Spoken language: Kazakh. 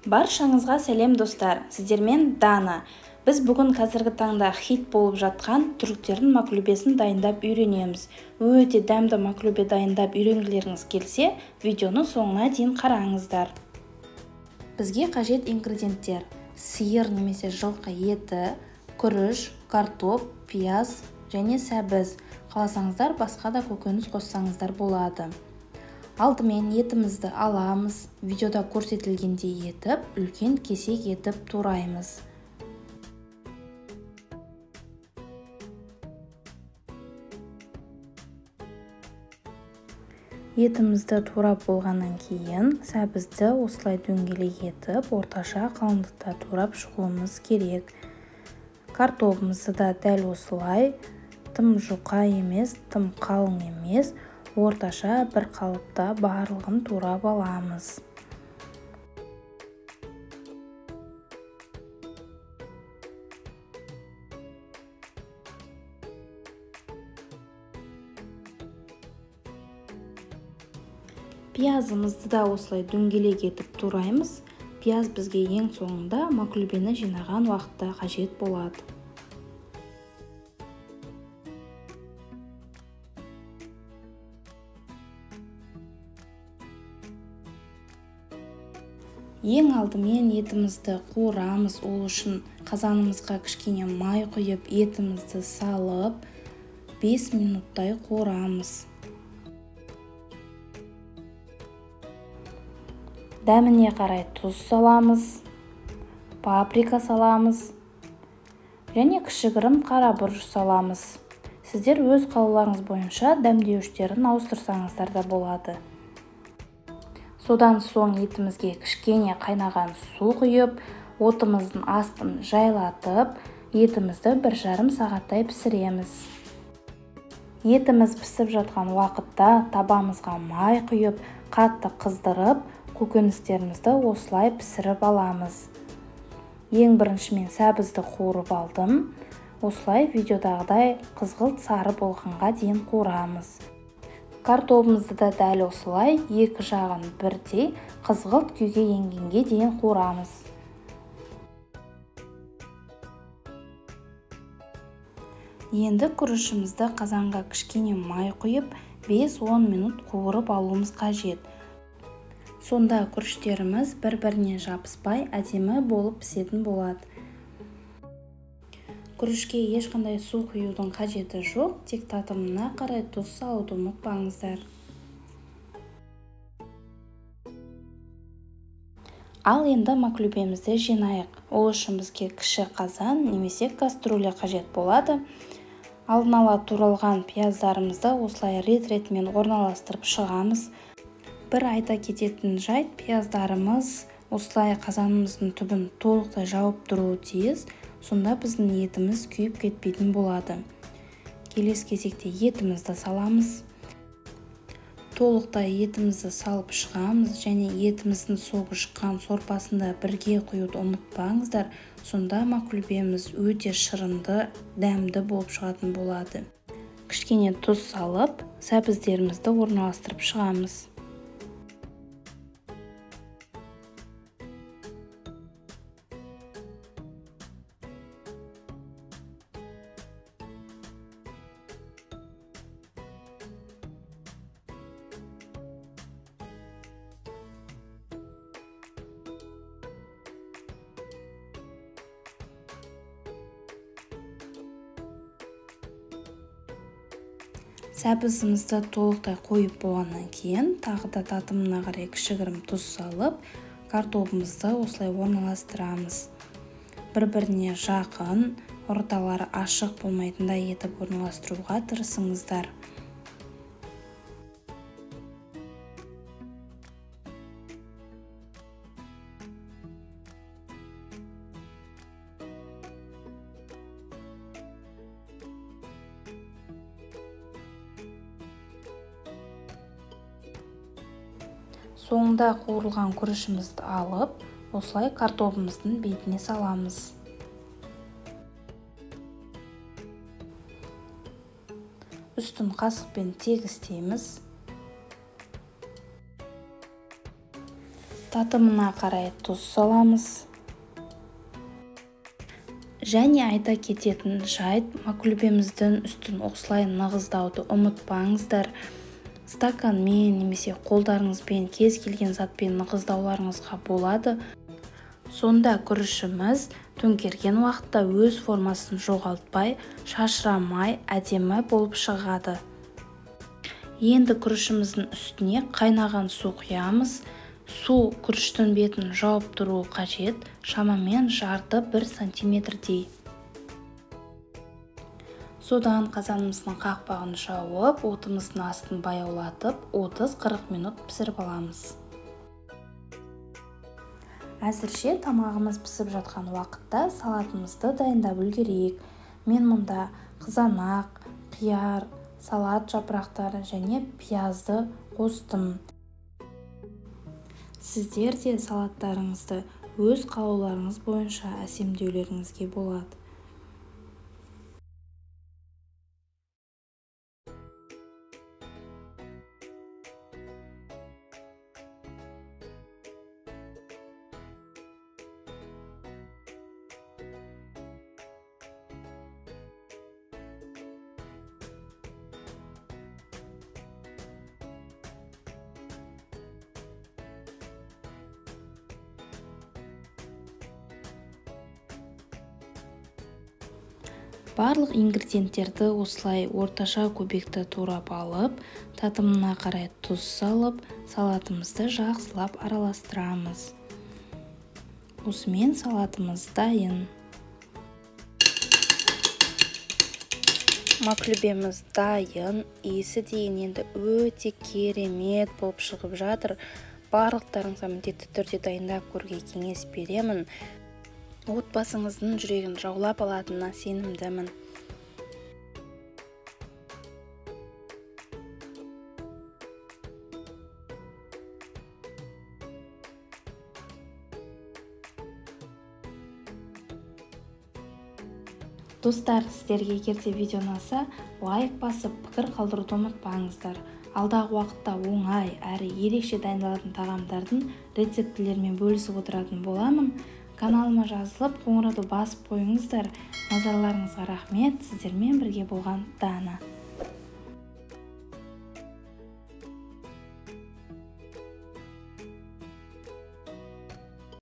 Баршаңызға сәлем достар, сіздермен Дана. Біз бүгін қазіргі таңда хит болып жатқан түріктердің маклюбесін дайындап үйренеміз. Өте дәмді маклюбе дайындап үйренгілеріңіз келсе, видеоны соңына дейін қараңыздар. Бізге қажет ингредиенттер: сиыр немесе жылқы еті, күріш, картоп, пияз және сәбіз. Қаласаңыздар басқа да көкөніс қоссаңыздар болады. Алдымен етімізді аламыз, видеода көрсетілгендей етіп, үлкен кесек етіп тураймыз. Етімізді турап болғаннан кейін сәбізді осылай дөңгелек етіп, орташа қалыңдықта турап шығуымыз керек. Картобымызды да дәл осылай, тым жұқа емес, тым қалың емес, орташа бір қалыпта барлығын турап аламыз. Пиязымызды да осылай дөңгелек етіп тураймыз. Пияз бізге ең соңында маклюбені жинаған уақытта қажет болады. Ең алдымен етімізді қуырамыз. Ол үшін қазанымызға кішкене май құйып, етімізді салып, 5 минуттай қуырамыз. Дәміне қарай тұз саламыз, паприка саламыз және кішігірім қара бұрыш саламыз. Сіздер өз қалауларыңыз бойынша дәмдеуіштерін ауыстырсаңыздар да болады. Содан соң етімізге кішкене қайнаған су құйып, отымыздың астын жайлатып, етімізді 1,5 сағаттай пісіреміз. Етіміз пісіп жатқан уақытта табамызға май құйып, қатты қыздырып, көкөністерімізді осылай пісіріп аламыз. Ең бірінші мен сәбізді қуырып алдым. Осылай видеодағыдай қызғылт сары болғанға дейін қуырамыз. Картобымызды да дәл осылай екі жағын бірдей қызғылт күйге енгенге дейін қуырамыз. Енді күрішімізді қазанға кішкене май құйып, 5-10 минут қуырып алуымыз қажет. Сонда күріштеріміз бір-біріне жабыспай әдемі болып пісетін болады. Күрішке ешқандай су құюдың қажеті жоқ, тек татымына қарай тұз салуды ұмытпаңыздар. Ал енді маклюбемізді жинайық. Ол үшін бізге кіші қазан немесе кастрюля қажет болады. Алдын ала туралған пияздарымызды осылай рет-ретімен орналастырып шығамыз. Бір айта кететін жайт, пияздарымыз осылай қазанымыздың түбін толықтай жауып тұруы тиіс, сонда біздің етіміз күйіп кетпейтін болады. Келесі кезекте етімізді саламыз. Толықтай етімізді салып шығамыз және етіміздің согы шыққан сорпасын да бірге құюды ұмытпаңыздар, сонда маклюбеміз өте шырынды, дәмді болып шығатын болады. Кішкене тұз салып, сәбіздерімізді орналастырып шығамыз. Сәбізімізді толықтай қойып болғаннан кейін тағы да татымына қарай кішігірім тұз салып, картобымызды осылай орналастырамыз. Бір-біріне жақын, орталары ашық болмайтындай етіп орналастыруға тырысыңыздар. Соңында қуырылған күрішімізді алып, осылай картобымыздың бетіне саламыз. Үстін қасықпен тегістейміз. Татымына қарай тұз саламыз. Және айта кететін жайт, маклюбеміздің үстін осылай нығыздауды ұмытпаңыздар. Стаканмен немесе қолдарыңызбен кез келген затпен нығыздауларыңызға болады. Сонда күрішіміз төңкерген уақытта өз формасын жоғалтпай, шашырамай, әдемі болып шығады. Енді күрішіміздің үстіне қайнаған су құямыз. Су күріштің бетін жауып тұруы қажет, шамамен 0,5-1 сантиметрдей. Содан қазанымыздың қақпағын жауып, отымыздың астын баяулатып, 30-40 минут пісіріп аламыз. Әзірше тамағымыз пісіп жатқан уақытта салатымызды дайындап үлгерейік. Мен мұнда қызанақ, қияр, салат жапырақтары және пиязды қостым. Сіздер де салаттарыңызды өз қалауларыңыз бойынша әсемдеулеріңізге болады. Барлық ингредиенттерді осылай орташа көбекті турап алып, татымына қарай тұз салып, салатымызды жақсылап араластырамыз. Осымен салатымыз дайын. Маклюбеміз дайын, иісі дейін енді өте керемет болып шығып жатыр. Барлықтарыңызға міндетті түрде дайындап көруге кеңес беремін. Отбасыңыздың жүрегін жаулап алатынына сенімдімін. Достар, сіздерге егер де видео ұнаса, лайк басып, пікір қалдыруды ұмытпаңыздар. Алдағы уақытта оңай әрі ерекше дайындалатын тағамдардың рецептілерімен бөлісіп отыратын боламын. Каналыма жазылып, қоңырауды басып қойыңыздар. Назарларыңызға рахмет. Сіздермен бірге болған Дана.